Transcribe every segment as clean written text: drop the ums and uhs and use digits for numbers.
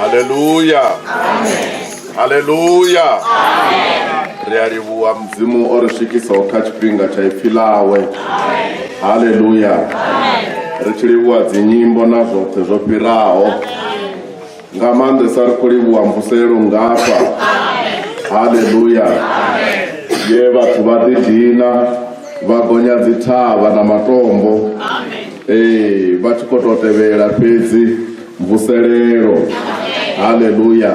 Haleluya, haleluya. Ri a livhuwa Mudzimu o ri swikisaho kha tshifhinga tsha ipfi ḽawe. Haleluya. Ri tshi livhuwa dzinyimbo na zwoṱhe zwo fhiraho, nga maanḓesa ri khou livhuwa mvuselelo ngafha. Haleluya. Ye vhathu vha ḓidina vha gonya dzithavha na matombo, ee, vha tshi khou tou tevhela fhedzi mvuselelo. Haleluya.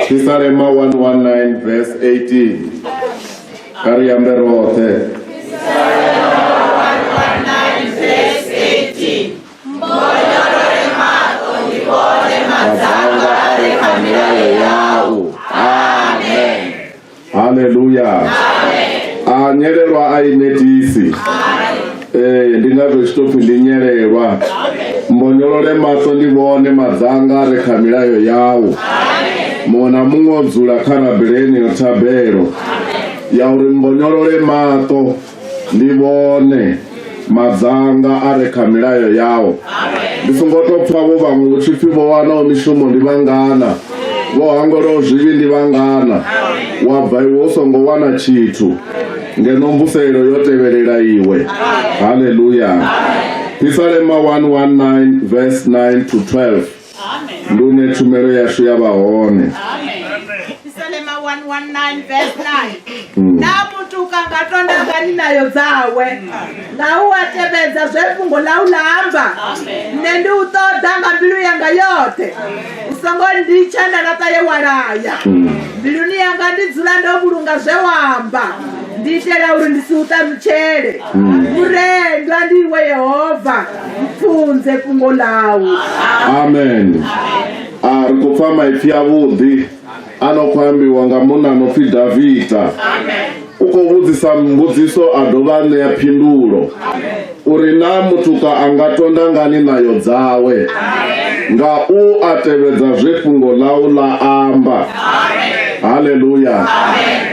Phisalema 119 verse 18, kha ri ambe roṱhe. Madzanga a re kha milayo yau. Amen. Haleluya. A nyelelwa a i netisi. Ee, ndi ngazwo tshi tou pfi ndi nyelelwa. Mbonyolole maṱo ndi vhone madzanga a re kha milayo yau. Muṅwe na muṅwe o dzula kha rabele yeneyo thabelo ya uri mbonyolole maṱo ndi vhone madzanga a re kha milayo yao. Ndi songo tou pfa vho vhaṅwe hu tshi pfi vho wanaho mishumo ndi vhangana, vho hangwelwaho zwivhi ndi vhangana, wa bva iwe u songo wana tshithu, ngeno mvuselelo yo tevhelela iwe. Haleluya. Phisalema 119 verse 9 to 12 ndi une tshumelo yashu ya vha hone. Phisalema 119 verse 9. Na mutuka nga tonda ngani nayo dzawe, nga u a tevhedza zwe fhungo ḽau ḽa amba. Nṋe ndi u ṱoḓa nga mbilu yanga yoṱhe, u songo nditsha nda laṱa ye wa laya. Mbiluni yanga ndi dzula ndo vhulunga zwe wa amba, ndi itela uri ndi si u ṱalutshele. Murendwa ndi iwe Yehova, mpfunze fhungo ḽau. Amen. A ri khou pfa maipfi avhuḓi a no khou ambiwa nga munna no pfi Davida. U khou vhudzisa mbudziso a dovha a ṋea phindulo uri na mutuka a nga tonda ngani nayo dzawe, nga u a tevhedza zwe fhungo ḽau ḽa amba. Haleluya.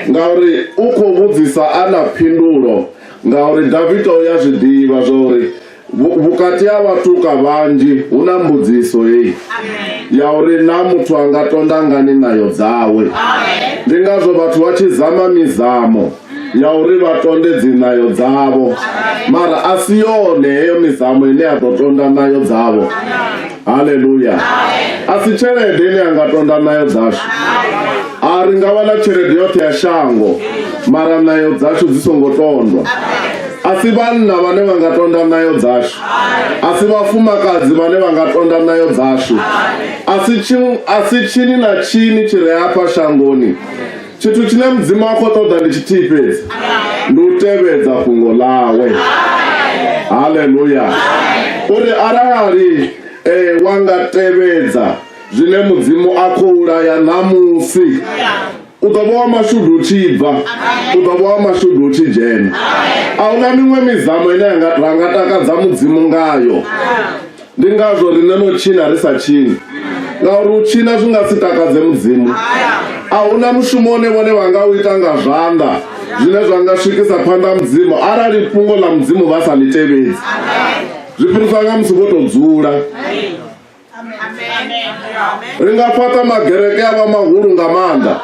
Ngauri u khou vhudzisa a na phindulo, ngauri Davida u ya zwi ḓivha zwa uri vhukati ha vhatuka vhanzhi hu na mbudziso heyi ya uri na muthu a nga tonda ngani nayo dzawe. Ndi ngazwo vhathu vha tshi zama mizamo ya uri vha tonde dzinayo dzavho, mara a si yone heyo mizamo ine ya ḓo tonda nayo dzavho. Haleluya. A si tshelede ine ya nga tonda nayo dzashu. A ri nga vha na tshelede yoṱhe ya shango, mara nayo dzashu dzi songo tondwa. A si vhanna vhane vha nga tonda nayo dzashu, a si vhafumakadzi vhane vha nga tonda nayo dzashu, a si tshini na tshini tshi re hafha shangoni. Tshithu tshine Mudzimu a khou ṱoḓa ndi tshithihi fhedzi, ndi u tevhedza fhungo ḽawe. Haleluya. Uri arali wa nga tevhedza zwine Mudzimu a khou laya ṋamusi, u ḓo vha wa mashudu u tshi bva, u ḓo vha wa mashudu u tshi dzhena. A huna miṅwe mizamo ine ra nga takadza Mudzimu ngayo. Ndi ngazwo riṋe no tshina ri sa tshini, ngauri u tshina zwi nga si takadze Mudzimu. A huna mushumo une vhone vha nga u ita nga zwanḓa zwine zwa nga swikisa phanḓa Mudzimu arali fhungo ḽa Mudzimu vha sa ḽi tevhedzi. Zwi fhiriswa nga musi vho tou dzula. Ri nga fhaṱa magereke a vha mahulu nga maanḓa,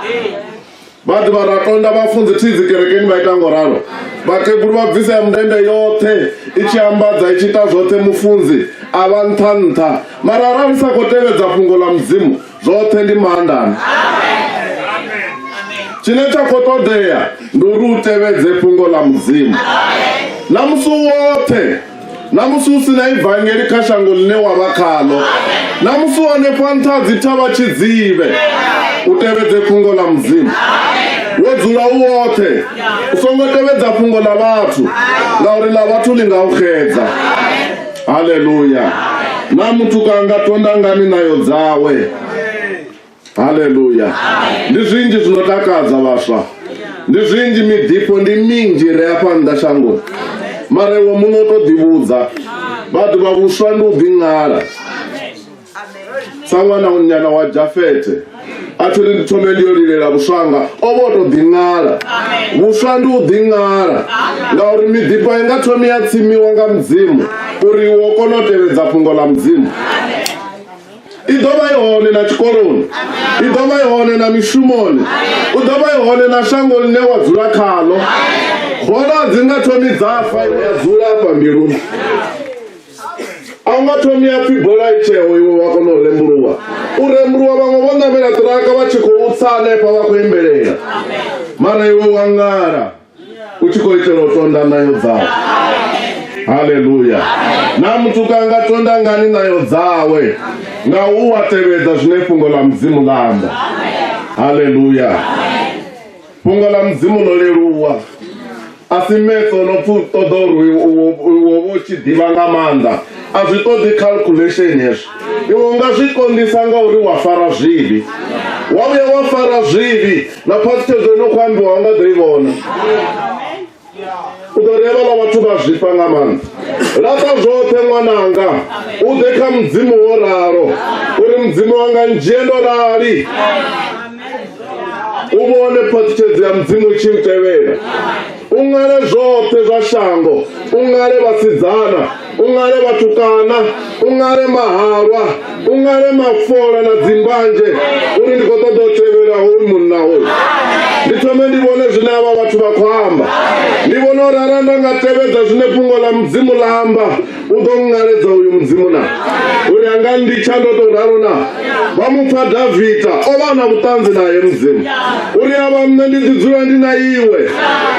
vha ḓivha ra tonda vhafunzi thi dzi kerekeni vha ita ngo ralo, vhakegulu vha bvisa ya mundende yoṱhe i tshi ambadza i tshi ita zwoṱhe, mufunzi a vha nṱha nṱha, mara arali sa khou tevhedza fhungo ḽa Mudzimu, zwoṱhe ndi maandana. Tshine tsha khou ṱoḓea ndi uri u tevhedze fhungo ḽa Mudzimu na musi woṱhe, na musi hu si na ivangeli kha shango ḽine wa vha khaḽo. Na musi u hanefha nṱha ha dzithavha tshidzivhe, u tevhedze fhungo ḽa Mudzimu. Wo dzula u woṱhe, u songo tevhedza fhungo ḽa vhathu, ngauri ḽa vhathu ḽi nga u xedza. Haleluya. Na muthu ka nga tonda ngani ṋayo dzawe. Haleluya. Ndi zwinzhi zwino takadza vhaswa. Ndi zwinzhi miḓifho ndi minzhi re afha nnḓa shangoni. Mara iwe muṋe u to ḓivhudza. Vhathu vha vhuswa ndi u ḓiṅala. Sa ṅwana nyana wa Jafete a tshi ri ndi thome ndi yo lilela vhuswanga o vha o to ḓiṅala. Vhuswa ndi u ḓiṅala ngauri miḓifho i nga thomi ya tsimiwa nga Mudzimu uri iwe u kone u tevhedza fhungo ḽa Mudzimu. I ḓo vha i hone na tshikoloni, i ḓo vha i hone na mishumoni, u ḓo vha i hone na shango ḽine wa dzula khaḽo. Bola a dzi nga thomi dza fa iwe wa dzula afha mbiluni. A u nga thomi ya pfi bola i tsheo iwe wa kona u rembuluwa. U rembuluwa vhaṅwe vho ṋamela ṱiraka vha tshi khou tsa hanefha vha khou imbelela. Mara iwe wa ṅala u tshi khou itela u tonda ṋayo dzau. Haleluya. Na muthu ka nga tonda ngani ṋayo dzawe nga u wa tevhedza zwine fhungo ḽa Mudzimu ḽa amba. Haleluya. Fhungo ḽa Mudzimu ḽo leluwa. A si maths o no pfi u ṱoḓa uri iwe u tshi ḓivha nga maanḓa. A zwi ṱoḓi calculation hezwi. Iwe u nga zwi konḓisa nga uri wa fara zwivhi. Wa vhuya wa fara zwivhi na phaṱhutshedzo ino khou ambiwa u nga ḓo i vhona. U ḓo ri havhaḽa vhathu vha zwifha nga maanḓa. Laṱa zwoṱhe ṅwananga u ḓe kha Mudzimu wo ralo uri Mudzimu wanga ndzhie ndo rali. U vhone phaṱhutshedzo ya Mudzimu i tshi u tevhela. U ṅale zwoṱhe zwa shango, u ṅale vhasidzana, u ṅale vhatukana, u ṅale mahalwa, u ṅale mafola na dzimbanzhe uri ndi khou ṱoḓa u tevhela hoyu munna hoyu. Ndi thome ndi vhone zwine avha vhathu vha khou amba. Ndi vhone uri arali nda nga tevhedza zwine fhungo ḽa Mudzimu ḽa amba, u ḓo ṅaledza uyu Mudzimu na uri a nga nditsha ndo tou ralo na. Vha mu pfa Davida o vha na vhuṱanzi naye Mudzimu uri avha nṋe ndi ḓi dzula ndi na iwe,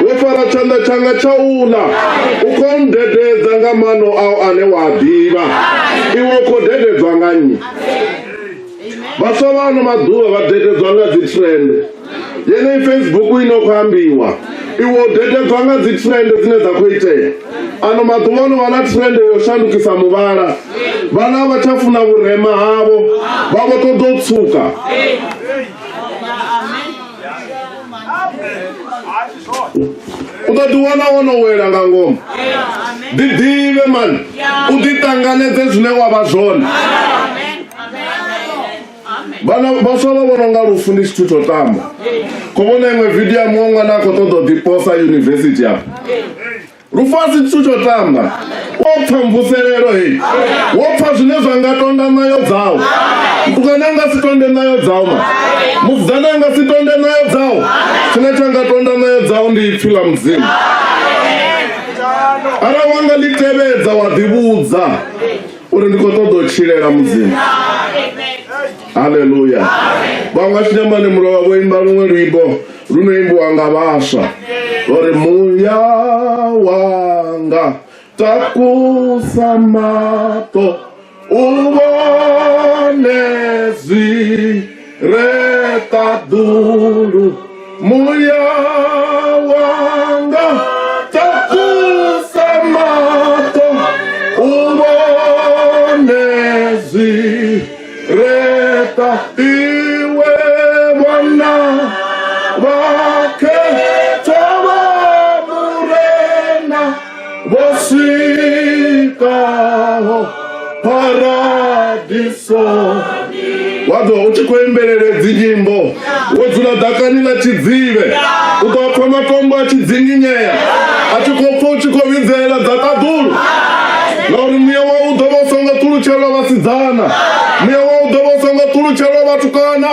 wo fara tshanḓa tshanga tsha uḽa, u khou ndededza nga mano au ane wa a ḓivha. Iwe u khou dededzwa nga nnyi? Vhaswa vha ano maḓuvha vha dededzwa nga dzi trend. Yeneyi Facebook ino khou ambiwa, iwe u dededzwa nga dzi trend dzine dza khou itea. Ano maḓuvha ono vha na trend yo shandukisa muvhala. Vhana a vha tsha funa vhurema havho, vha vho ṱoḓa u tswuka. U ḓo ḓiwana wo no wela nga ngomu. Ḓiḓivhe mani, u ḓiṱanganedze zwine wa vha zwone. Vhana vhaswa vha vhona unga lufu ndi tshithu tsho tamba. Khou vhona iṅwe vidio ya muṅwe ṅwana a khou ṱoḓa u ḓiposa yunivesithi afha. Lufu a si tshithu tsho tamba. Wo pfa mvuselelo heyi. Wo pfa zwine zwa nga tonda ṋayo dzau. Mutukana a nga si tonde ṋayo dzau ma. Musidzana a nga si tonde ṋayo dzau. Tshine tsha nga tonda ṋayo dzau ndi ipfi ḽa Mudzimu. Arali wa nga ḽi tevhedza wa ḓivhudza uri ndi khou ṱoḓa u tshilela Mudzimu. Haleluya. Vhaṅwe vha tshinyambani mulovha vho imba luṅwe luimbo lu no imbiwa nga vhaswa uri muya wanga takusa maṱo u vhone zwi re ṱaḓulu muya wanga takusa maṱo u vhone zwi re ṱa iwe vhona vhakhethwa vha murena vho swikaho paradiso. Wa ḓo u tshi khou imbelele dzinyimbo wo dzula ḓakani ḽa tshidzivhe, u ḓo pfa matombo a tshi dzinginyea a tshi khou pfa u tshi khou vhidzelela dza ṱaḓulu, ngauri muya wau u ḓo vha u songo ṱulutshelwa vhasidzana, muya wau u ḓo vha u songo ṱulutshelwa vhatukana,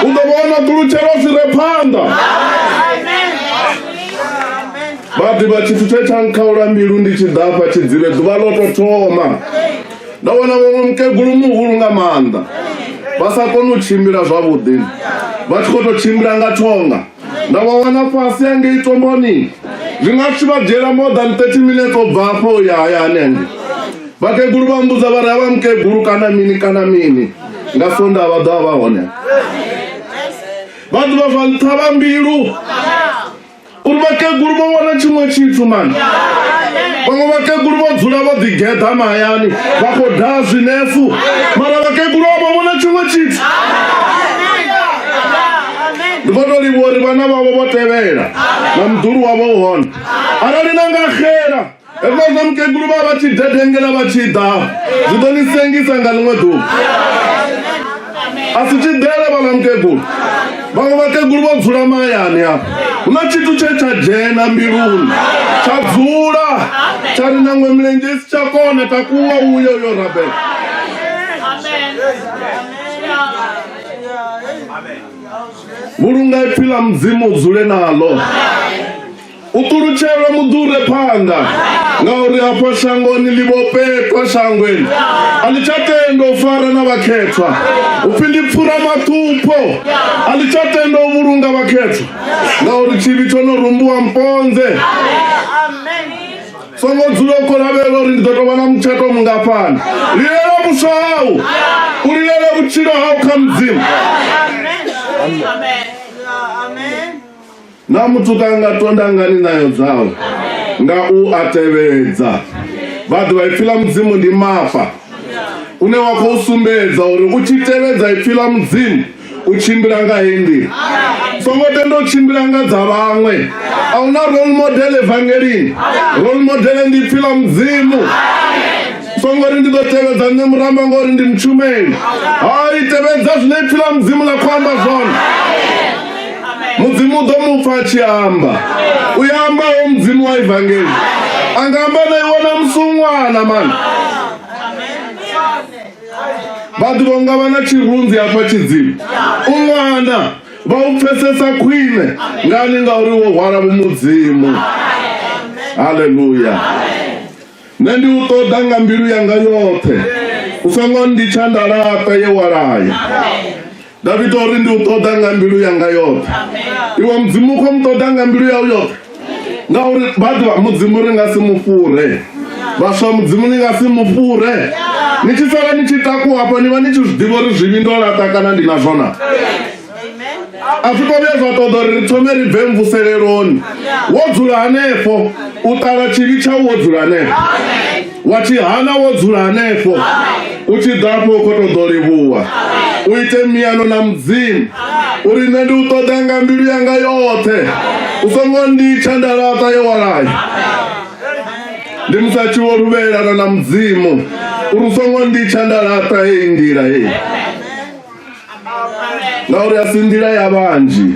u ḓo vha wo no ṱulutshelwa zwi re phanḓa. Vha ḓivha tshithu tshe tsha nkhaula mbilu ndi tshi ḓa hafha tshidzivhe ḓuvha ḽo tou thoma. Nda wana vhaṅwe mukegulu muhulu nga maanḓa vha sa koni u tshimbila zwavhuḓi, vha tshi khou tou tshimbila nga thonga. Nda vha wana fhasi hangei tomboni, zwi nga tshi vha dzhiela more than 30 minutes u bva afho u ya hayani hangei. Vhakegulu vha mbudza vha ri havha mukegulu kana mini kana mini nga Sondaha vha ḓo vha vha hone. Vha ḓuvha zwa nṱhavha mbilu uri vhakegulu vho wana tshiṅwe tshithu mani. Vhaṅwe vhakegulu vho dzula vho ḓigeḓa mahayani vha khou daha zwinefu, mara vhakegulu vha vho vhona tshiṅwe tshithu. Ndi khou tou livhuwa uri vhana vhavho vho tevhela na muḓulu wavho u hone. Arali na nga xela hezwiḽa zwa mukegulu vha vha tshi dedengela vha tshi ḓa zwi ḓo ni sengisa nga ḽiṅwe ḓuvha. A si tshiḓele vhaḽa mukegulu. Vhaṅwe vhakegulu vho dzula mahayani hafha. Hu na tshithu tshe tsha dzhena mbiluni tsha dzula tsha ri nangwe milenzhe i si tsha kona takuwa uye uyo rabela. Vhulunga ipfi ḽa Mudzimu u dzule naḽo. U ṱulutshelwe muḓi u re phanḓa, ngauri hafha shangoni ḽi vho petwa shangweni, a ḽi tsha tenda u fara na vhakhethwa. Hu pfi ndi pfura maṱhupho, a ḽi tsha tenda u vhulunga vhakhethwa, ngauri tshivhi tsho no rumbuwa mponze. Songo dzula u khou lavhelela uri ndi ḓo tou vha na mutshato mungafhani. Lilela vhuswa hau, u lilele vhutshilo hau kha Mudzimu. Na mutuka a nga tonda ngani ṋayo dzawe? Nga u a tevhedza. Vha ḓivha ipfi ḽa Mudzimu ndi mafha une wa khou sumbedza uri u tshi tevhedza ipfi ḽa Mudzimu u tshimbila nga heyi nḓila. Songo tenda u tshimbila nga dza vhaṅwe. A hu na role model evangelini. Role model ndi ipfi ḽa Mudzimu. Songo ri ndi ḓo tevhedza nṋe muramba ngori ndi mutshumeli. Hai, tevhedza zwine ipfi ḽa Mudzimu ḽa khou amba zwone. Mudzimu u ḓo mu pfa a tshi amba. U ya ambaho Mudzimu wa evangeli. A nga amba na iwe na musi u ṅwana mani. Vha ḓivha unga vha na tshirunzi hafha tshidzimu. U ṅwana vha u pfesesa khwine ngani ngauri wo hwala vhumudzimu. Haleluya. Nṋe ndi u ṱoḓa nga mbilu yanga yoṱhe. U songo nnditsha nda laṱa ye wa laya. Davida o ri ndi u ṱoḓa nga mbilu yanga yoṱhe. Iwe Mudzimu u khou mu ṱoḓa nga mbilu yau yoṱhe. Ngauri vha ḓivha Mudzimu ri nga si mu fhure. Vhaswa Mudzimu ni nga si mu fhure. Ni tshi sala ni tshi takuwa hafha ni vha ni tshi zwi ḓivha uri zwivhi ndo laṱa kana ndi na zwona. A zwi khou vhuya zwa ṱoḓa uri ri thome ri bve mvuseleloni. Wo dzula hanefho, u ṱala tshivhi tshau wo dzula hanefho. Wa tshi hana wo dzula hanefho. U tshi ḓa afho u khou tou ḓo livhuwa. U ite miano na Mudzimu uri nṋe ndi u ṱoḓa nga mbilu yanga yoṱhe. U songo nditsha nda laṱa ye wa laya. Ndi musi a tshi vho luvhelana na Mudzimu uri u songo nditsha nda laṱa heyi nḓila heyi. Ngauri a si nḓila ya vhanzhi,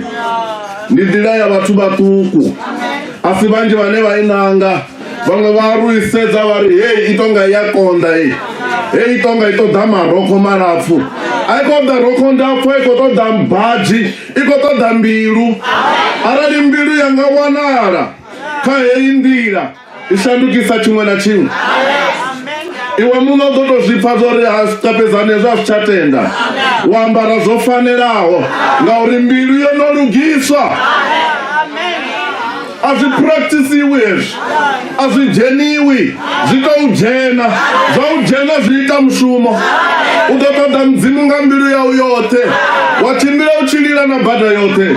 ndi nḓila ya vhathu vhaṱuku. A si vhanzhi vhane vha i nanga. Vhaṅwe vha ri isedza vha ri hei i tonga i a konḓa hei, hei i tonga i ṱoḓa marokho malapfu. A i khou ṱoḓa rokho ndapfu, a i khou ṱoḓa badzhi, i khou ṱoḓa mbilu. Arali mbilu ya nga wanala kha heyi nḓila, i shandukisa tshiṅwe na tshiṅwe. Iwe muṋe u ḓo tou zwi pfa zwa uri ha kapedzani hezwo a zwi tsha tenda. Wa ambara zwo fanelaho ngauri mbilu yo no lugiswa. A zwi practisiwi hezwi, a zwi dzheniwi, zwi tou dzhena. Zwa u dzhena zwi ita mushumo. U ḓo ṱoḓa Mudzimu nga mbilu yau yoṱhe, wa tshimbila u tshi lila na bada yoṱhe.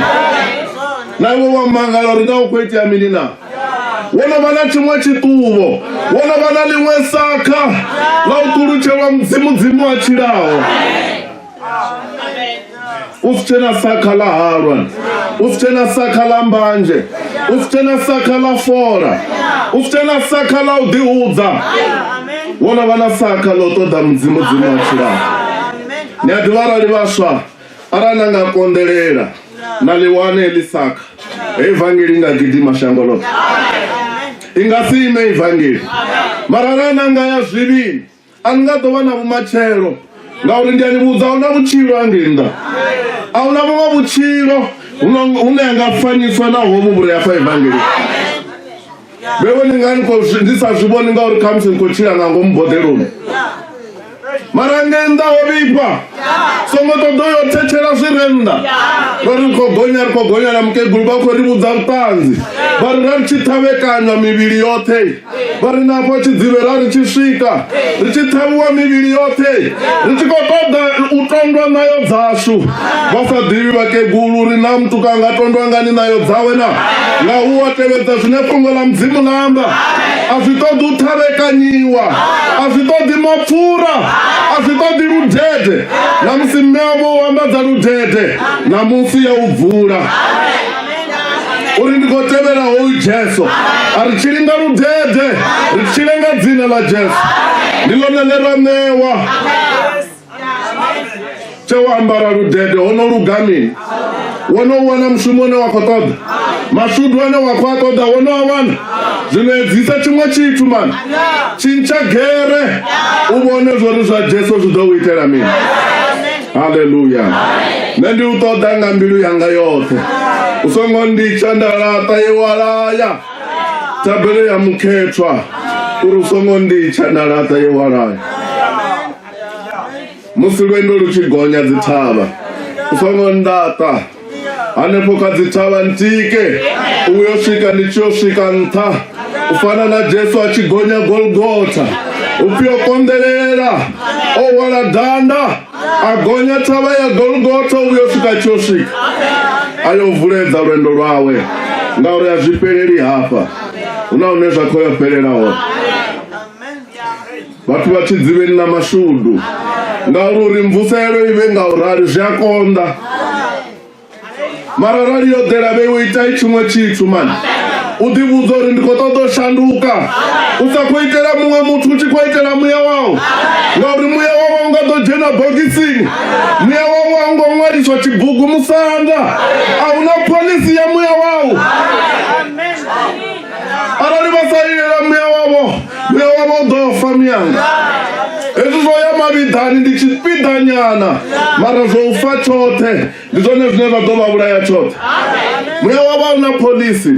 Na iwe wa mangala uri na u khou itea mini na. Wo no vha na tshiṅwe tshiṱuvho, wo no vha na ḽiṅwe sakha ḽa u ṱulutshelwa Mudzimu, Mudzimu a tshilaho. U si tshe na sakha ḽa halwa, u si tshe na sakha ḽa mbanzhe, u si tshe na sakha ḽa fola, u si tshe na sakha ḽa u ḓihudza. Wo no vha na sakha ḽa u ṱoḓa Mudzimu, Mudzimu a tshilaho. Ni a ḓivha arali vhaswa Arali na nga konḓelela na ḽi wana heḽi sakha, heyi vangeli i nga gidima shango ḽoṱhe. I nga si ime ivangeli. Mara arali na nga ya zwivhini, a ni nga ḓo vha na vhumatshelo. Ngauri ndi a ni vhudza, a huna vhutshilo hangei nnḓa. A huna vhuṅwe vhutshilo hune ha nga fanyiswa na hovhu vhu re hafha evangelini. Vhewe ni nga ni khou ndi sa zwi vhoni ngauri khamusi ni khou tshila nga ngomu boḓeloni. Mara ngei nnḓa ho vhifha. Songo ṱoḓa u yo thetshela zwi re nnḓa. Ro ri khou gonya, ri khou gonya na mukegulu vha khou ri vhudza vhuṱanzi. Vha ri ra ri tshi ṱhavhekanywa mivhili yoṱhe. Vha ri na afho tshidzivhe ra ri tshi swika ri tshi ṱhavhiwa mivhili yoṱhe ri tshi khou ṱoḓa u tondwa ṋayo dzashu. Vha sa ḓivhi vhakegulu uri na mutuka nga tondwa ngani ṋayo dzawe na nga u wa tevhedza zwine fhungo ḽa Mudzimu ḽa amba. A zwi ṱoḓi u ṱhavhekanyiwa, a zwi ṱoḓi mapfura, a zwi ṱoḓi ludede. Na musi mme avho o ambadza ludede, ṋamusi ya u bvula uri ndi khou tevhela hoyu Jesu. A ri tshili nga ludede, ri tshile nga dzina ḽa Jesu. Ndi ḽone ḽe ra ṋewa. Tshe wa ambara ludede ho no luga mini? Wo no wana mushumo une wa khou ṱoḓa? Mashudu ane wa khou a ṱoḓa wo no a wana? Zwino edzisa tshiṅwe tshithu mani. Tshintsha gere u vhone zwori zwa Jesu zwi ḓo u itela mini. Haleluya. Nṋe ndi u ṱoḓa nga mbilu yanga yoṱhe. U songo nditsha nda laṱa ye wa laya. Thabelo ya mukhethwa uri u songo nditsha nda laṱa ye wa laya. Musi lwendo lu tshi gonya dzithavha, u songo ndaṱa hanefho kha dzithavha, ntike u yo swika ndi tshi yo swika nṱha, u fana na Jesu a tshi gonya Golgotha. Upfi o konḓelela, o hwala danda, a gonya thavha ya Golgotha u yo swika tshi yo swika a yo vuledza lwendo lwawe, ngauri a zwi fheleli hafha, hu na hune zwa khou yo fhelela hone. Vhathu vha tshidzivheni na mashudu, ngauri uri mvuselo i vhe nga u rali zwi a konḓa. Mara arali yo ḓela vheiwe itai tshiṅwe tshithu mani. U ḓi vhudza uri ndi khou ṱoḓa u shanduka, u sa khou itela muṅwe muthu, u tshi khou itela muya wau, ngauri muya wau a u nga ḓo dzhena bogisini, muya wau a u ngo ṅwaliswa tshibugu musanda, a hu na phoḽisi ya muya wau. Arali vha sa ilela muya wavho, muya wavho u ḓo fa miyanga. Hezwi zwo ya mavhiḓani ndi tshipiḓanyana, mara zwo u fa tshoṱhe ndi zwone zwine zwa ḓo vha vhulaya tshoṱhe. Muya wavho a u na phoḽisi.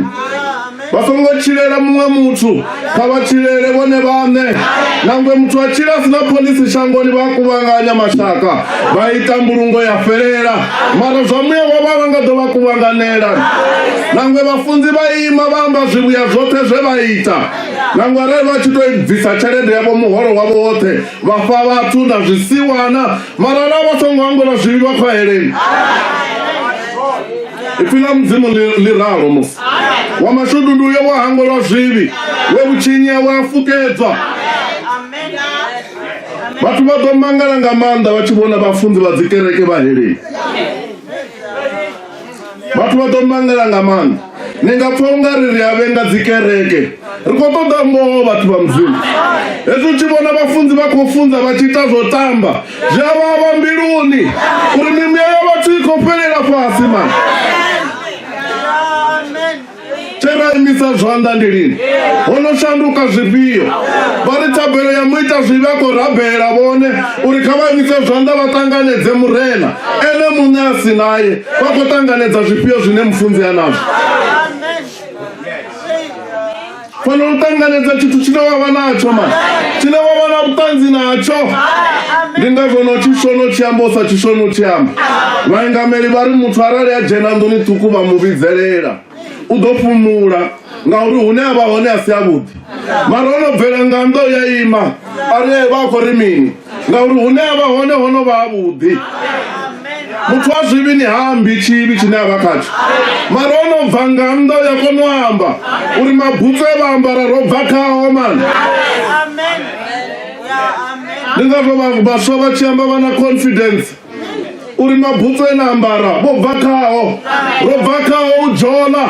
Vha songo tshilela muṅwe muthu, kha vha tshilele vhone vhaṋe. Nangwe muthu a tshila a si na phoḽisi shangoni, vha kuvhanganya mashaka vha ita mbulungo ya fhelela, mara zwa muya wavho a vha nga ḓo vha kuvhanganela. Nangwe vhafunzi vha ima vha amba zwivhuya zwoṱhe zwe vha ita, nangwe arali vha tshi tou bvisa tshelede yavho muholo wavho woṱhe vha fha vhathu na zwisiwana, mara arali vha songo hangwelwa zwivhi vha khou heleni. Ipfi ḽa Mudzimu ḽi ralo musi wa mashudu ndi uyo wa hangwelwa zwivhi, we vhutshinyi hawe ha fukedzwa. Vhathu vha ḓo mangala nga maanḓa vha tshi vhona vhafunzi vha dzikereke vha heleni. Vhathu vha ḓo mangala nga maanḓa. Ni nga pfa unga ri ri a vhenga dzikereke. Ri khou ṱoḓa ngoho vhathu vha Mudzimu. Hezwi u tshi vhona vhafunzi vha khou funza vha tshi ita zwo tamba, zwi a vhavha mbiluni uri mimuya ya vhathu i khou fhelela fhasi mani. Tshe ra imisa zwanḓa ndi lini? Ho no shanduka zwifhio? Vha ri thabelo ya muita zwivhi a khou rabela vhone uri kha vha imise zwanḓa vha ṱanganedze Murena, ene muṋe a si naye. Vha khou ṱanganedza zwifhio zwine mufunzi a nazwo? Fanela u ṱanganedza tshithu tshine wa vha natsho mani, tshine wa vha na vhuṱanzi natsho. Ndi ngazwo no tshishono tshi amba u sa tshishono tshi amba. Vhaingameli vha ri muthu arali a dzhena nḓuni ṱhukhu vha mu vhidzelela u ḓo fhumula, ngauri hune a vha hone a si avhuḓi. Mara o no bvela nga nnḓa u ya ima a ri vha khou ri mini, ngauri hune a vha hone ho no vha havhuḓi. Muthu wa zwivhini ha ambi tshivhi tshine a vha khatsho, mara o no bva nga nnḓa u ya kona u amba uri mabutsu e vha ambara ro bva khao mani. Ndi ngazwo vhaswa vha tshi amba vha na confidence uri mabutsu e na ambara vho bva khao, ro bva khao u dzhola,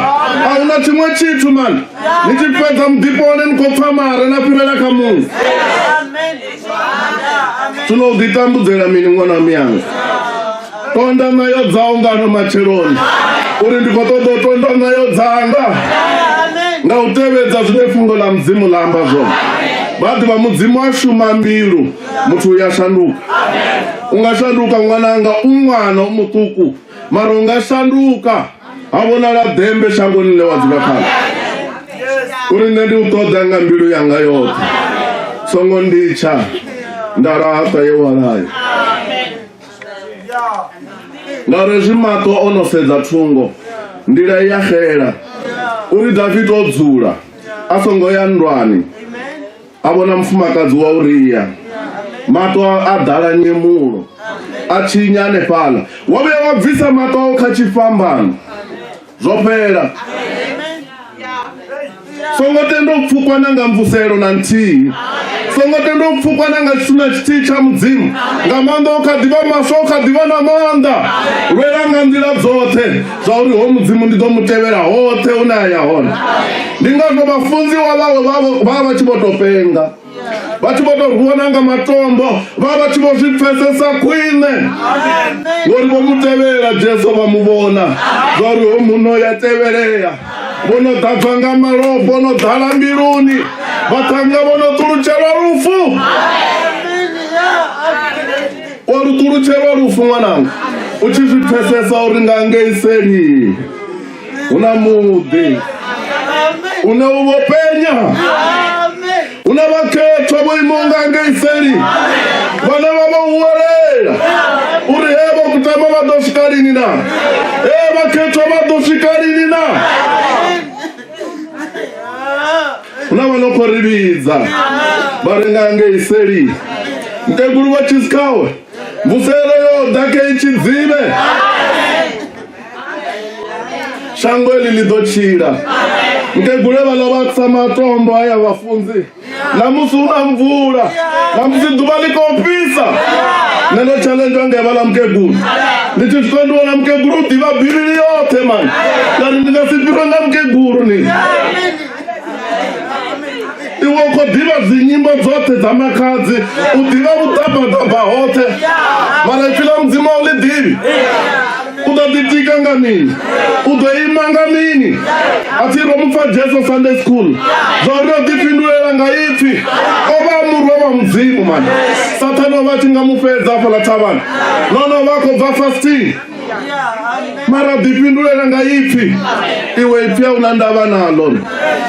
a huna tshiṅwe tshithu mani. Ni tshi fhedza muḓifho hone ni khou pfa mare na fhirela kha muṅwe. Zwino u ḓitambudzela mini ṅwana miyanga? Tonda ṋayo dzau ngano matsheloni uri ndi khou ṱoḓa u tonda ṋayo dzanga nga u tevhedza zwine fhungo ḽa Mudzimu ḽa amba zwone. Vha ḓivha Mudzimu a shuma mbilu, muthu u ya shanduka. U nga shanduka ṅwananga, u ṅwana u muṱuku, mara u nga shanduka ha vhonala ḓembe shangoni ḽe wa dzula khaḽo. Uri nṋe ndi u ṱoḓa nga mbilu yanga yoṱhe, songo nditsha nda laṱa ye wa laya. Ngauri hezwi maṱo o no sedza thungo, nḓila i a xela. Uri Dafita o dzula a songo ya nndwani, a vhona mufumakadzi wa Uria, maṱo a ḓala nyemulo, a tshinya hanefhaḽa. Wa vhuya wa bvisa maṱo au kha tshifhambano, zwo fhela. Songo tenda u pfukwa na nga mvuselo na nthihi. Songo tenda u pfukwa na nga tshithu na tshithihi tsha Mudzimu. Nga maanḓa u kha ḓivha maswa, u kha ḓivha na maanḓa. Lwela nga nḓila dzoṱhe zwa uri ho Mudzimu ndi ḓo mu tevhela hoṱhe hune a ya hone. Ndi ngazwo vhafunziwa vhawe vha vha tshi vho tou penga, vha tshi vho tou rwiwa na nga matombo, vha vha tshi vho zwi pfesesa khwine ngori vho mu tevhela Jesu, vha mu vhona zwa uri ho muno ya tevhelea, vho no ḓadzwa nga malofha, vho no ḓala mbiluni, vhaṱhannga vho no ṱulutshelwa lufu. Wa lu ṱulutshelwa lufu ṅwananga, u tshi zwi pfesesa uri nga ngei seli hu na muḓi une u vho penya, hu na vhakhethwa vho imaho nga ngei seli vhane vha vho huwelela uri he vho kutama vha ḓo swika lini na, he vhakhethwa vha ḓo swika lini na. Hu na vha no khou ri vhidza vha ri nga ngei seli mukegulu vha tshisikhawe mvuselo yo ḓa khe tshidzivhe. Shango eli ḽi ḓo tshila. Mukegulu vhaḽa vha tsa matombo aya vhafunzi, na musi hu na mvula, na musi ḓuvha ḽi khou fhisa. Nṋe ndo tshalendzwa nga vhaḽa mukegulu, ndi tshi swika ndi vhona mukegulu u ḓivha bivhili yoṱhe mani, nda ri ndi nga si fhirwe nga mukegulu ni. Iwe u khou ḓivha dzinyimbo dzoṱhe dza makhadzi, u ḓivha vhuḓabaḓaba hoṱhe, mara ipfi ḽa Mudzimu a u ḽi ḓivhi. U ḓo ḓitika nga mini? U ḓo ima nga mini? A thi ro mupfa Jesu Sunday school zwa uri o ḓifhindulela nga ipfi. O vha a murwa wa Mudzimu mani. Sathane o vha a tshi nga mu fhedza hafhaḽa thavhani. Nahone o vha a khou bva fasting, mara ḓifhindulela nga ipfi. Iwe ipfi a u na ndavha naḽo.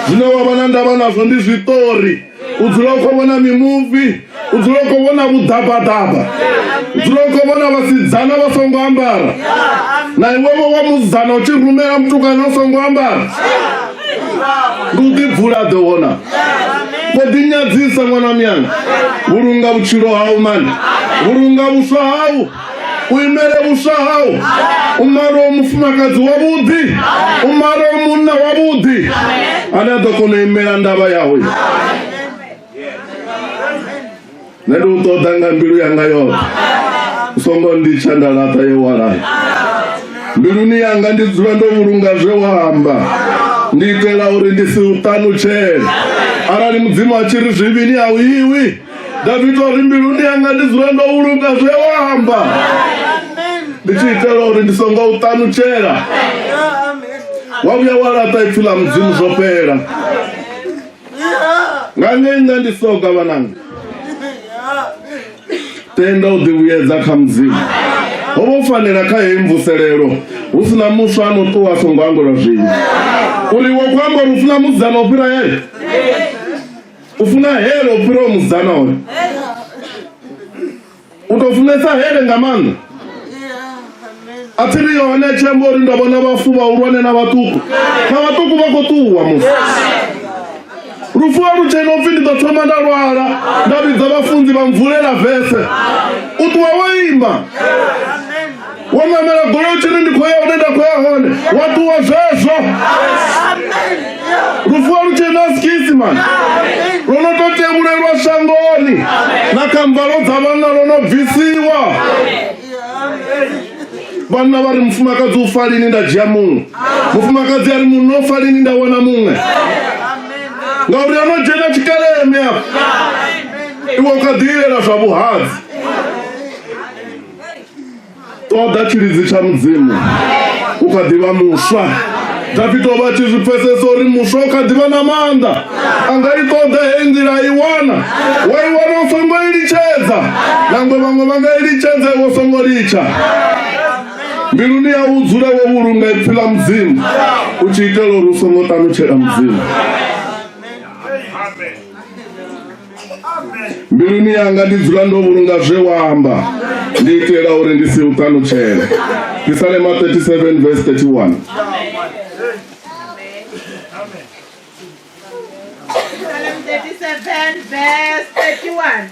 Zwine wa vha na ndavha nazwo ndi zwiṱori. U dzula u khou vhona mimuvi, u dzula u khou vhona vhuḓabaḓaba, u dzula u khou vhona vhasidzana vha songo ambara, na iwe vho wa musidzana u tshi rumela mutukana u songo ambara. Ndi u ḓibvula ḓo vhona vho ḓinyadzisa. Ṅwana miyanga, vhulunga vhutshilo hau mani, vhulunga vhuswa hau, u imele vhuswa hau, u male mufumakadzi wavhuḓi, u male munna wavhuḓi ane a ḓo kona u imela ndavha yawe. Nṋe ndi u ṱoḓa nga mbilu yanga yoṱhe, u songo nditsha nda laṱa ye walaya. Mbiluni yanga ndi dzula ndo vhulunga zwe wa amba, ndi itela uri ndi si u ṱanutshele. Arali Mudzimu a tshi ri zwivhini a u iwi, Davida uri mbiluni yanga ndi dzula ndo vhulunga zwe wa amba, ndi tshi itela uri ndi songo u ṱanutshela. Wa vhuya wa laṱa ipfi ḽa Mudzimu, zwo fhela. Nga ngei nṋe ndi soga vhananga, tenda u ḓivhuyedza kha Mudzimu. Ho vha u fanela kha heyi mvuselelo hu si na muswa a no ṱuwa a songo angulwa zwivhi. Uri iwe u khou amba uri u funa musidzana u fhira hele, u funa hele u fhira musidzana hone, u tou funesa hele nga maanḓa. A thi ri Yohane a tshi amba uri ndo vhona vhafu vhahulwane na vhaṱuku, na vhaṱuku vha khou ṱuwa musi lufu a lu tshena upfi ndi ḓo thoma nda lwala nda vhidza vhafunzi vha mvulela vese. U ṱuwa wo ima, wo ṋamela goloi u tshi ri ndi khou ya hune nda khou ya hone, wa ṱuwa zwezwo. Lufu a lu tshena skisi mani, lwo no tou tevhulelwa shangoni, na kha mvalo dza vhanna lwo no bvisiwa. Vhanna vha ri mufumakadzi u fa lini nda dzhia muṅwe, mufumakadzi a ri munna u fa lini nda wana muṅwe, ngauri o no dzhena tshikalemi afha. Iwe u kha ḓi ilela zwa vhuhadzi. Ṱoḓa tshilidzi tsha Mudzimu, u kha ḓivha muswa. Dafita o vha a tshi zwi pfesesa uri muswa u kha ḓivha na maanḓa, a nga i ṱoḓa heyi nḓila a i wana. Wa i wana u songo i litshedza, nangwe vhaṅwe vha nga i litshedza, iwe u songo litsha. Mbiluni yau u dzule wo vhulunga ipfi ḽa Mudzimu, u tshi itela uri u songo ṱanutshela Mudzimu. Mbiluni yanga ndi dzula ndo vhulunga zwe wa amba, ndi itela uri ndi si u ṱanutshele. Phisalema 37 verse 31. Psalm 37 verse 31.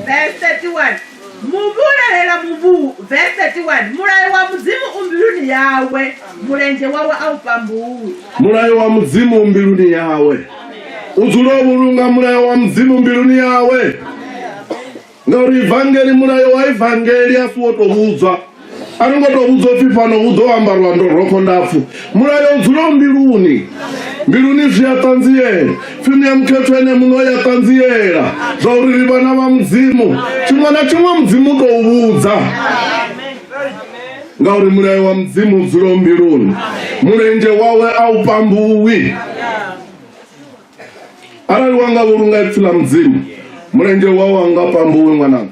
Verse 31. Muvhulalela muvhu verse 31. Mulayo wa Mudzimu u mbiluni yawe, mulenzhe wawe a u pambuwi. Mulayo wa Mudzimu u mbiluni yawe. U dzula o vhulunga mulayo wa Mudzimu mbiluni yawe. Ngauri ivangeli, mulayo wa ivangeli a si wo tou vhudzwa. A ri ngo tou vhudzwa upfi fhano hu ḓo ambarwa ndorokho ndapfu. Mulayo u dzula u mbiluni. Mbiluni zwi a ṱanziela. Pfi Muya Mukhethwa ene muṋe ya ṱanziela zwa uri ri vhana vha Mudzimu. Tshiṅwe na tshiṅwe Mudzimu u tou vhudza. Ngauri mulayo wa Mudzimu u dzula u mbiluni. Mulenzhe wawe a u pambuwi. Arali wa nga vhulunga ipfi ḽa Mudzimu, mulenzhe wawe a u nga pambuwi ṅwananga.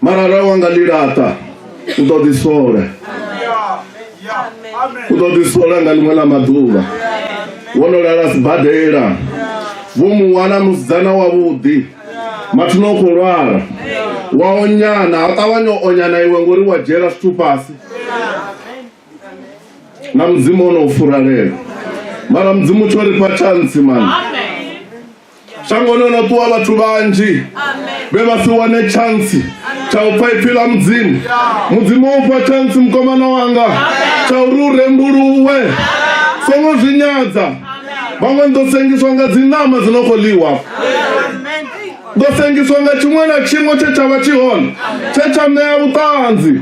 Mara arali wa nga ḽi laṱa, u ḓo ḓi sola. U ḓo ḓi sola nga ḽiṅwe ḽa maḓuvha. Wo no lala sibadela, vho mu wana musidzana wavhuḓi, mathina u khou lwala, wa onyana, a ṱavhanya u onyana iwe ngori wa dzhiela zwithu fhasi. Na Mudzimu o no u furalela. Mara Mudzimu tsho ri fha tshantsi mani. Shangoni ho no ṱuwa vhathu vhanzhi vhe vha si wane tshantsi tsha u pfa ipfi ḽa Mudzimu. Mudzimu o fha tshantsi mukomana wanga tsha uri u rembuluwe. Songo zwi nyadza. Vhaṅwe ni ḓo sengiswa nga dzi ṋama dzi no khou ḽiwa. Ḓo sengiswa nga tshiṅwe na tshiṅwe tshe tsha vha tshi hone tshe tsha ṋea vhuṱanzi.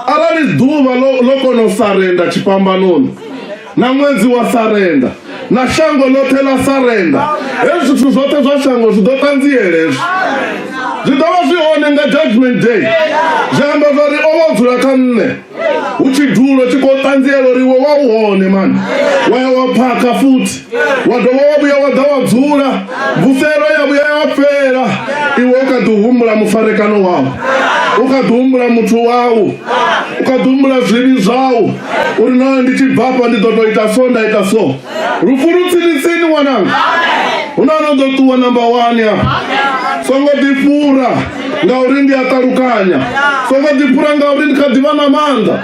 Arali ḓuvha ḽo kona u sarenda tshifhambanoni, na ṅwedzi wa sarenda, na shango ḽoṱhe ḽa sarenda, hezwi zwithu zwoṱhe zwa shango zwi ḓo ṱanziela hezwi. Zwi ḓo vha zwi hone nga judgment day. Zwi amba zwa uri o vha o dzula kha nṋe. Hu tshidulo tshi khou ṱanziela uri iwe wa u hone mani. Wa ya wa phakha futhi. Wa dovha wa vhuya wa ḓa wa dzula. Mvuselo ya vhuya ya fhela. Iwe u kha ḓi humbula mufarekano wau. U kha ḓi humbula muthu wau. U kha ḓi humbula zwivhi zwau. Uri no ndi tshi bva afha ndi ḓo tou ita so nda ita so. Lufu lu tsini tsini ṅwananga. Hu na no ḓo ṱuwa namba 1 afha. Songo ḓifhura ngauri ndi a ṱalukanya. Songo ḓifhura ngauri ndi kha ḓi vha na maanḓa.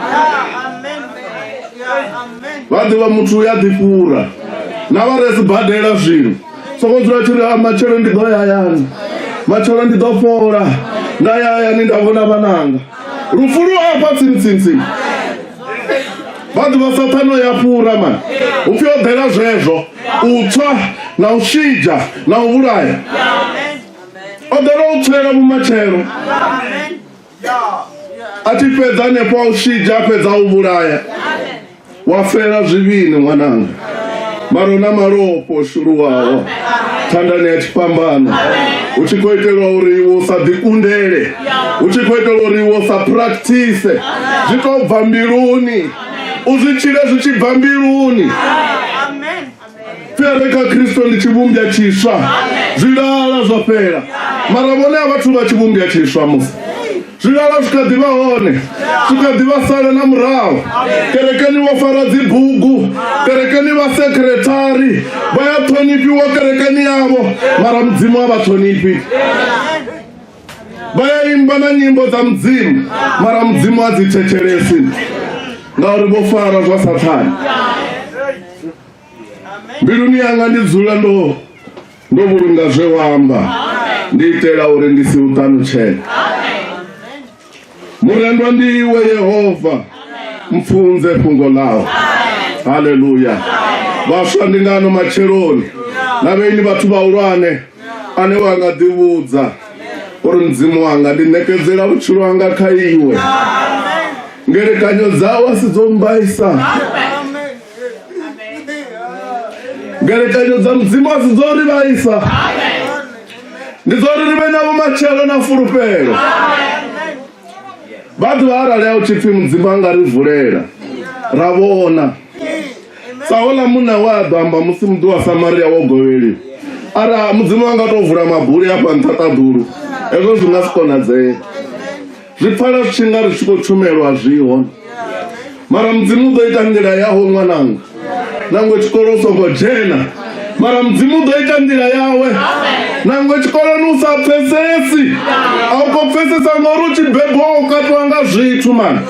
Vha ḓivha muthu ya ḓifhura. Na vha re sibadela zwino. Songo dzula tshi ri a matshelo ndi ḓo ya hayani. Matshelo ndi ḓo fhola. Nda ya hayani nda vhona vhananga. Lufu lu afha tsini tsini tsini. Vha ḓivha Sathane o ya fhura mani. Upfi o ḓela zwezwo. U tswa na u shidzha na u vhulaya. O ḓela u tswela vhumatshelo. A tshi fhedza hanefho a u shidzha a fhedza u vhulaya. Wa fela zwivhini ṅwananga. Mara u na malofha o shuluwaho thandani ya tshifhambano. Hu tshi khou itelwa uri iwe u sa ḓikundele. Hu tshi khou itelwa uri iwe u sa practice. Zwi tou bva mbiluni. U zwi tshile zwi tshi bva mbiluni. Fhere kha Kristo ndi tshivhumbya tshiswa. Zwilala zwo fhela. Mara vhone a vhathu vha tshivhumbya tshiswa musi. Zwilala zwi kha ḓi vha hone, zwi kha ḓi vha sala na murahu. Kerekeni vho fara dzibugu, kerekeni vha sekretari vha ya ṱhonifhiwa kerekeni yavho, mara Mudzimu a vha ṱhonifhi. Vha ya imba na nyimbo dza Mudzimu, mara Mudzimu a dzi thetshelesi ngauri vho fara zwa Sathane. Mbiluni yanga ndi dzula ndo ndo vhulunga zwe wa amba, ndi itela uri ndi si u ṱanutshele. Murendwa ndi iwe Yehova, mpfunze fhungo ḽau. Haleluya. Vhaswa ndi ngano matsheloni na vheini vhathu vhahulwane ane wa nga ḓivhudza uri Mudzimu wanga ndi ṋekedzela vhutshilo hanga kha iwe. Ngelekanyo dzau a si dzo mbaisa. Ngelekanyo dza Mudzimu a si dzo ri vhaisa. Ndi dzo uri ri vhe na vhumatshelo na fulufhelo. Vha ḓivha arali a u tshi pfi Mudzimu a nga ri vulela ra vhona. Sa houḽa munna we a ḓo amba musi muḓi wa Samaria wo govheliwa. Ara Mudzimu a nga tou vula mabuli afha nṱha ṱaḓulu, hezwo zwi nga si konadzee. Zwi pfala zwi tshi nga ri tshi khou tshumelwa zwiho. Mara Mudzimu u ḓo ita nḓila yawe ṅwananga. Nangwe tshikolo u songo dzhena. Mara Mudzimu u ḓo ita nḓila yawe. Nangwe tshikoloni u sa pfesesi, a u khou pfesesa ngauri u tshi bebwa u katwa nga zwithu mani.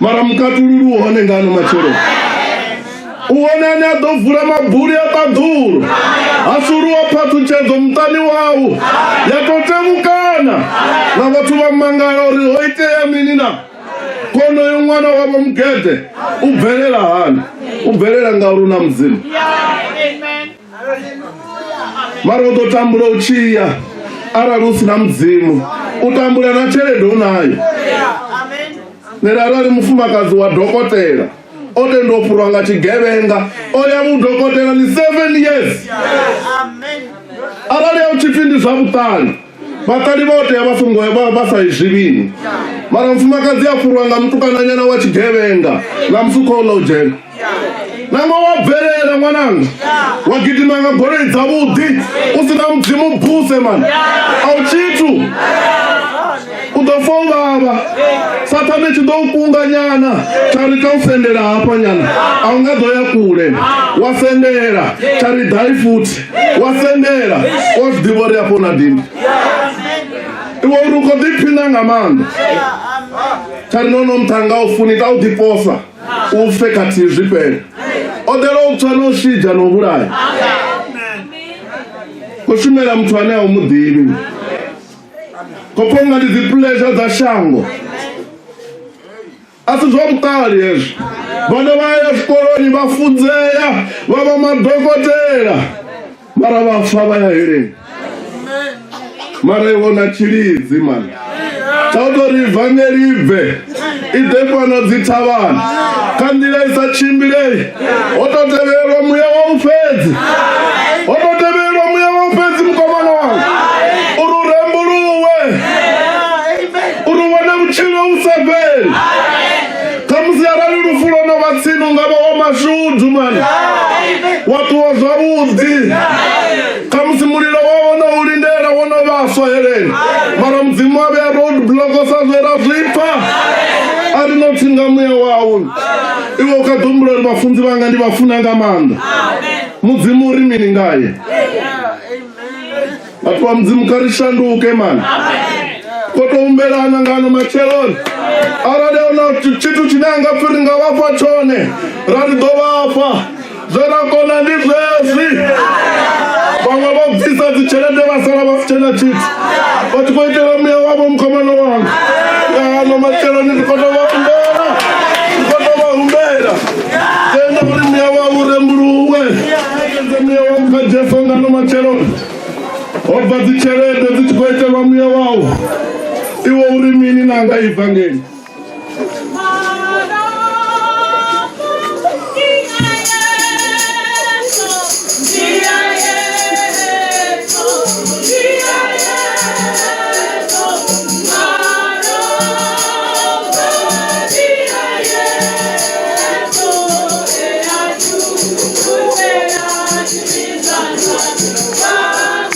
Mara mukatululi u hone nga ano matsheloni. U hone ane a ḓo vula mabuli a ṱaḓulu, ha shuluwa phaṱhutshedzo muṱani wau, ya tou tevhukana na vhathu vha mangala uri ho itea mini na. Konoyo ṅwana wa vho Mugede u bvelela hani? U bvelela ngauri u na Mudzimu. Mara u ḓo tambula u tshi ya arali u si na Mudzimu. U tambula na tshelede u nayo. Nṋe arali mufumakadzi wa dokotela o tenda u fhurwa nga tshigevhenga o ya vhudokotela ni 7 years. Arali a u tshi pfi ndi zwa vhuṱali, vhaṱali vho tea vha songo vha sa izwi vhini. Mara mufumakadzi a fhurwa nga mutukananyana wa tshigevhenga na musi u khou ḽa u dzhena. Nangwe wa bvelela ṅwananga, wa gidima nga goloi dzavhuḓi, u si na Mudzimu buse mani, a u tshithu. U ḓo fa u vhavha. Sathane tshi ḓo u kunga nyana, tsha ri tou sendela hafha nyana, a u nga ḓo ya kule. Wa sendela, tsha ri ḓai futhi. Wa sendela, wa zwi ḓivha uri afho na dindi. Iwe uri u khou ḓiphina nga maanḓa. Tsha ri no no muṱhannga u funi ita u ḓiposa. U fe khathihi zwi fhele. O ḓela u tswa no shidzha no vhulaya. Khou shumela muthu ane a u mu ḓivhi. Khou pfa unga ndi dzi pleasure dza shango. A si zwa vhuṱali hezwi. Vhana vha ya zwikoloni vha funzea vha vha madokotela, mara vha fa vha ya heleni. Mara iwe na tshilidzi mani tsha u tou ri ivangeli i bve i ḓe fhano dzithavhani kha nḓila i sa tshimbilei. Ho tou tevhelelwa muya wau fhedzi, ho tou tevhelelwa muya wau fhedzi mukomana wanga, uri u rembuluwe, uri u wane vhutshilo vhu sa fheli. Khamusi arali lufu lwo no vha tsini u nga vha wa mashudu mani, wa ṱuwa zwavhuḓi. Khamusi mulilo wa wo no u lindela wo no vhaswa heleni, mara Mudzimu a vhea road block sa zwe ra zwi pfa, a ri no tsinga muya wau. Iwe u kha ḓi humbula uri vhafunzi vhanga ndi vha funa nga maanḓa. Mudzimu uri mini ngaye? Vhathu vha Mudzimu kha ri shanduke mani. Khou tou humbelana nga ano matsheloni. Arali a huna tshithu tshine a nga pfi ri nga vha fha tshone, ra ri ḓo vha fha. Zwe ra kona ndi zwezwi. Vhaṅwe vho bvisa dzitshelede vha sala vha si tshena tshithu, vha tshi khou itela muya wavho mukomana wanga. Nga ano matsheloni ndi khou tou vha humbela, ndi khou tou vha humbela. Tenda uri muya wau u rembuluwe. Tenda muya wau kha Jesu nga ano matsheloni. Ho bva dzitshelede dzi tshi khou itelwa muya wau. Iwe uri mini nanga ivangeli? Thank you.